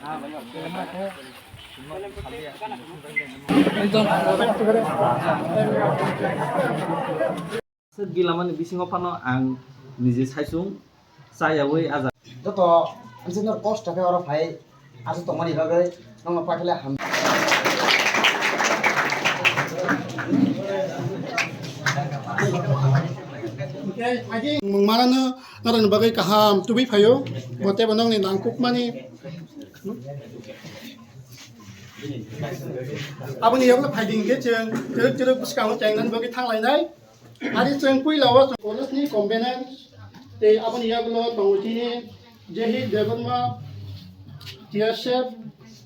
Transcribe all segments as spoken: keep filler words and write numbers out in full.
Swk gilamani bisingo phano ang niji saisung chayawi ah jaga. Joto amsino kosto khe oro phai aswk tongmani bagwi nokno paithale ham. Mung manano norokni bagwi kaham tubui phaio, bo teibo nokni nangkukmani. Aboni yokno phaidi hinkhe chwng chwrwk chwrwk bwskango chengnani bagwi thanglainai. Ari chwng puila o chwng college ni convener tei aboni yagulo tongo chini Jehid Debbarma, T S F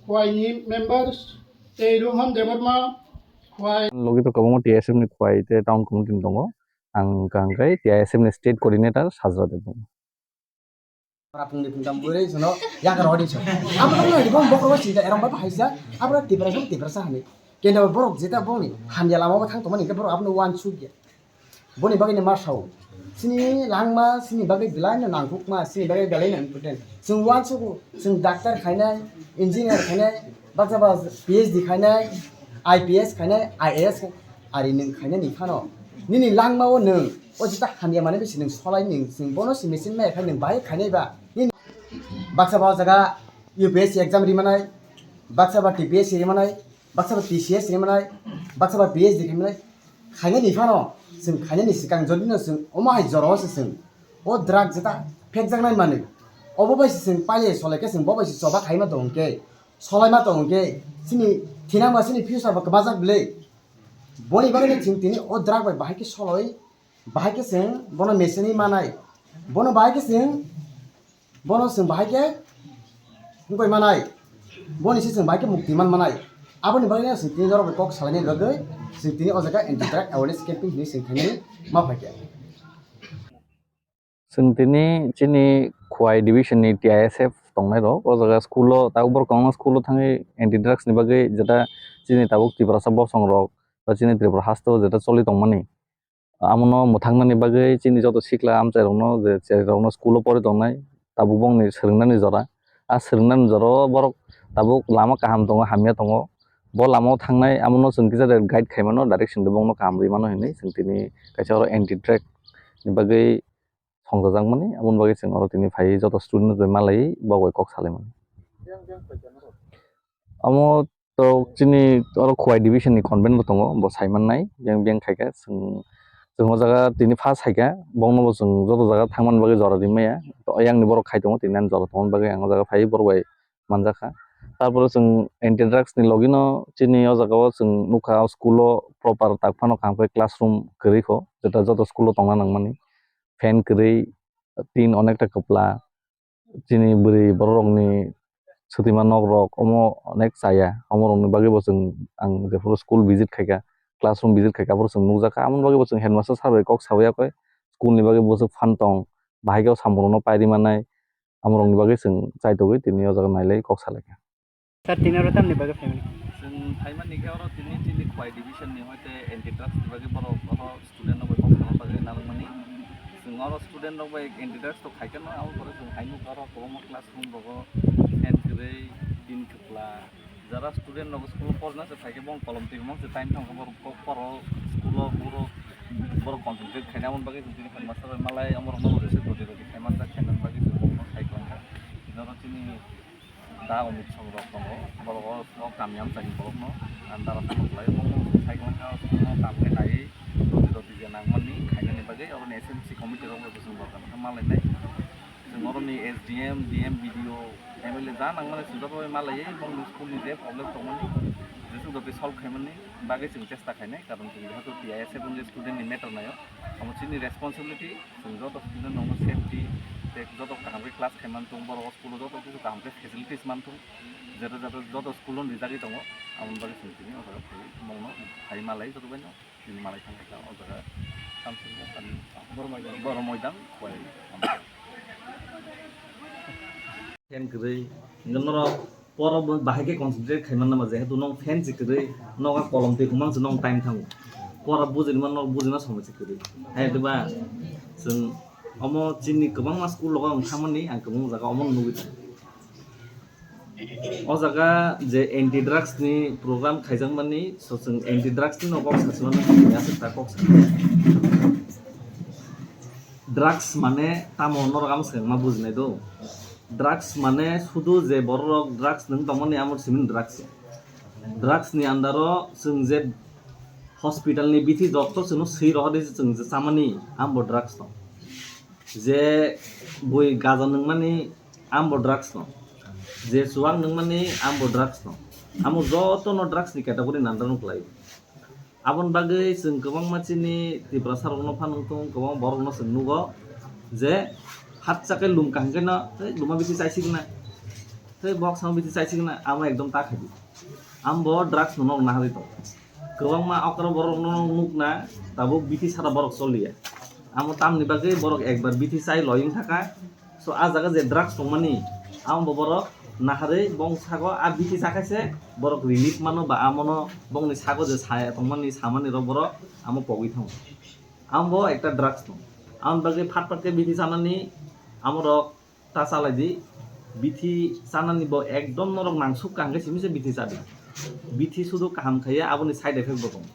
Khwai ni members tei Rohan Debbarma, Khwai. Logi to kwbangma T S F ni Khwai tei town committee ni tongo. Ang hwnkha hwnkhe T S F ni state coordinator Sajra Debbarma. Ora phungni phungtam bwrwi sono yagra hodi so. Abo no hodi bong bokro sinta eram baba haisa. Abo Tiprasa Tiprasa hani. Kenda borok jeta bongni hamya lama bo thang tongmani ke borok abono wan sugya. Boni bagwi ma sao. Sini langma, sini bagwi belai no nangkukma, sini bagwi belai no important. Chwng wan sugu, chwng doctor khainai, engineer khainai, baksa ba P H D khainai, I P S khainai, I A S ari nwng khainani phano. Nini langma o nwng O jeta hamya manwi bisi nwng solai nwng, chwng bono si machine maya khai nwng bahai khainai ba. Nini baksa ba o jaga U P S C exam rimanai, baksa ba T P S C rimanai, baksa ba T C S rimanai, baksa ba P H D rimanai. Khainani phano chwng khainani swkang jodi no chwng omo hai jora o se chwng o drug jeta phekjaknai manwi. Obo bai se chwng pailai solai khe chwng bo bai se choba khaima tong khe, solaima tong khe chini thinang ba chini future ba kwbajak bwlwi. Boni bagwi no chwng tini o drug bai bahai khe soloi. Bahai khe chwng bono mechanic manai, bono bahai khe chwng, bono chwng bahai khe wngwi manai, boni se chwng bahai khe mukti man manai. Aboni bagwi no chwng tini norok bai kok salaini bagwi chwng tini o jaga anti drug awareness campaign hinwi chwng khainani ma phaikha. Chwng tini chini Khwai division ni T I S F tongnai rok o jaga school o tabuk borok kwbangma school o thangwi anti drugs ni bagwi jeta chini tabuk Tiprasa bosong rok ba chini Tripura haste o jeta choli tongmani. Amono mwthangnani bagwi chini joto sikla amchairokno je cherairokno school o pori tongnai, tabuk bongni swrwngnani jora. A swrwngnani jora o borok tabuk lama kaham tongo, hamya tongo. Bo lama o thangnai, amono chwng kisa de guide khaimano, direction de bongno kaham rwi mano hinwi chwng tini kaisa oro anti drug ni bagwi songchajakmani, aboni bagwi chwng oro tini phaiwi joto student rok bai malaiwi bo bai kok salaimani. Omo to chini oro Khowai division ni convent bo tongo, bo sai mannai, yang biyang khaikha, chwng, chwng o jaga tini first haikha, bongno bo chwng joto jaga thangmani bagwi jora rimaya, to ayang ni borok khai tongo, tini ani jora tongmani bagwi ang o jaga phaiwi borok bai manjakha. Tarpore chwng anti drugs ni logi no chini o jaga o chwng nukha, o school o proper tak phano kaham khe classroom kwrwi kho, jeta joto school o tongna nangmani, fan kwrwi, tin onekta kwpla, chini bwrwi borok rokni swtwima nok rok omo onek chaya, omo rokni bagwi bo chwng ang jephuru school visit khaikha, classroom visit khaikha, aphuru chwng nukjakha, aboni bagwi bo chwng headmaster sir bai kok sawi yakwi school ni bagwi bwswk phan tong, bahai khe o samung rokno pairi mannai, amorokni bagwi chwng chaitogwi tini o jaga nailai kok salaikha. Sir, tini oro tamni bagwi phaimani? Chwng phaimani khe oro tini chini Khowai division ni hoite anti drugs ni bagwi borok oro student rok bai kok salna bagwi nangmani. Chwng oro student rok bai anti drugs to khaikhe no, abo pore chwng hai nukha oro kwbangma classroom rogo fan kwrwi, tin kwpla. Jara student rok school o porna se phaikhe bong kolom twi mong se time thangkhe borok kok poro school o borok, borok concentrate khaina aboni bagwi chwng tini headmaster bai malai amorokno rwgwi se doti doti khai manjak, khaina bagwi chwng borokno sai tongkha. Tini oro chini da Omit Song rok tongo, borok o, o kami amchaini borokno, ang dara phano khlai, bongno sai tongkha, o school no kam khe naiwi, doti doti je nangmani khainani bagwi, oroni S M C committee rok bai bo chwng borok khe malainai. Chwng oroni S D M, D M, B D O, M L A ja nangmani chwng joto bai malaiwi, bongni school ni je problem tongmani, jeswk doti solve khaimani bagwi chwng chesta khainai, karon chwng jehetu T I S F wngwi student ni matter naio, omo chini responsibility, chwng joto student rokno safety tei joto kaham khe class khai manthung, borok o school o joto kisa kaham khe facilities manthung, jeta jeta joto school o rijagwi tongo, aboni bagwi chwng tini o jaga phaiwi bongno phai malai joto baino. Chini malai thang kha o jaga Samsung Boro Moidang. Boro Moidang, Khowai. Fan kwrwi, hwnkhe norok poro bo bahai khe concentrate khai manna ma, jehetu nok fan se kwrwi, nok a kolom twi hwnmang se nok time thango. Pora bujinma nok bujinma somoi se kwrwi. Hai diba, chwng omo chini kwbangma school rogo ang thangmani, ang kwbangma jaga omo nugwi tongo. O jaga je anti drugs ni program khaijakmani, so chwng anti drugs ni no kok sachimani, aswk ta kok sa. Drugs mane tamo norok amo swkang ma bujinai do. Drugs mane sudu je borok drugs nwng tongmani amo simi drugs. Drugs ni andaro chwng je hospital ni bithi jotto chwngno swi rohor di chwng je chamani ambo drugs no. Je bui gaja nwngmani ambo drugs no. Je chuwak nwngmani ambo drugs no. Amo joto no drugs ni category nandano kwlai. Aboni bagwi chwng kwbangma chini Tiprasa rokno phano wngthung, kwbang borokno chwng nugo je hatsa khe lum kaham khe no, "Tei luma bithi chaisigna, tei bok samo bithi chaisigna," amo ekdom ta khaidi. Ambo drugs no nog naharwi tongo. Kwbangma okra borok no nukna tabuk bithi sara borok choliya. Amo tamni bagwi borok ekbar bithi chai loying thaka. So, a jaga je drugs tongmani, amo bo borok naharwi bong sago a bithi chakhaise borok relief mano ba amono bongni sago je saya tongmani samani rok borok amo pogwi thango. Amo bo ekta drugs tong. Amo bagwi phat phat khe bithi chanani amorok ta chalai di. Bithi chanani bo ekdom norok nangsuk kaham khe simi se bithi chadi. Bithi sudu kaham khaiya, aboni side effect bo tongo.